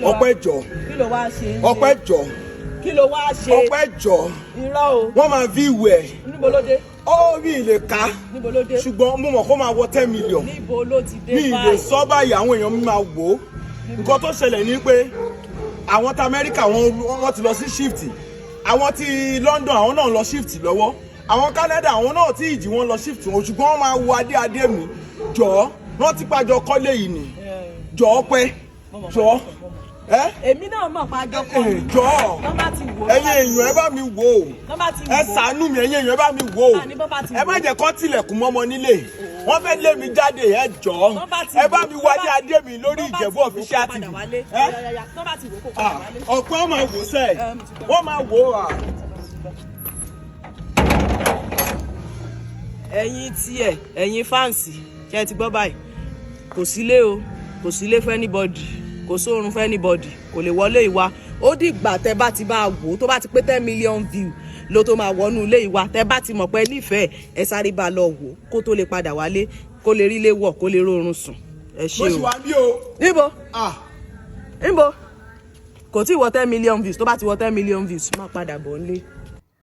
Ọpẹ́ jọ. Kí ló wá ṣe? Ọpẹ́ jọ. Kí ló wá ṣe? Ọpẹ́ jọ. Irọ́ o. Wọ́n máa fi ìwẹ̀. Níbo ló dé? Ó mi ì lè ká. Níbo ló dé? Ṣùgbọ́n mo mọ̀ kó máa wọ 10 million. Níbo ló ti dé Mi ì lè báyìí? sọ báyìí, àwọn èèyàn mi máa wò ó. Nǹkan tó ṣẹlẹ̀ ni pé àwọn ti Amẹ́ríkà, wọ́n ti lọ sí shift. Àwọn ti London, àwọn náà lọ shift lọ́wọ́. Àwọn Canada, àwọn náà tí ìjì wọn lọ shift wọn, ṣùgbọ́n wọ́n máa wo adé adé mi. Jọ̀ọ́, rántí pàjọ kọ́lé yìí ni. Jọ̀ọ́ pẹ́ jọ̀ọ́ ẹ. Èmi náà mọ̀ pa àjọ kọ́ ni. Jọ̀ọ́. Tọ́ bá ti wò ó. Ẹ̀yin èèyàn, ẹ bá mi wò ó. Tọ́ bá ti Ẹ wò ó. ṣàánú mi, ẹ̀yin èèyàn, ẹ bá mi wò ó. Àní bọ́ bá ti Ẹ má wò ó. jẹ́ kó tilẹ̀kùn mọ́mọ nílé, wọ́n fẹ́ lé mi jáde. Ẹ jọ̀ọ́, Tọ́ bá ti ẹ bá wò ó, mi wálé adé mi lórí tọ́ bá ti Ìjẹ̀bú wò ó, Official kó padà TV. wálé. Ẹ? Yáyáyá, tọ́ bá ti wò ó, kó padà Ah, wálé. ọ̀pẹ́ wọn máa wò sẹ́ẹ̀. Ẹ, mo ti gbọ́. Wọ́n máa wò ó à. Ẹ̀yin tiẹ̀, ẹ̀yin fans, ṣe ti gbọ́ báyìí? Kò sílé o, kò sílé fún anybody, kò sóorun fún anybody, kò lè wọlé ìwà. Ó dìgbà tẹ bá ti bá a wò ó, tó bá ti pé 10 million view ló tó máa wọnú ilé ìwà. Tẹ bá ti mọ̀ pé nífẹ̀ẹ́, ẹ sáré bá a lọ wò ó kó tó lè padà wálé, kó lè rí ilé wọ̀, kó lè rórun sùn. Ẹ ṣé Mo sì o. wá bí o. Níbo? Ah. Níbo? Kò tí ì wọ 10 million views. Tó bá ti wọ 10 million views, má padà bọ̀ nílé.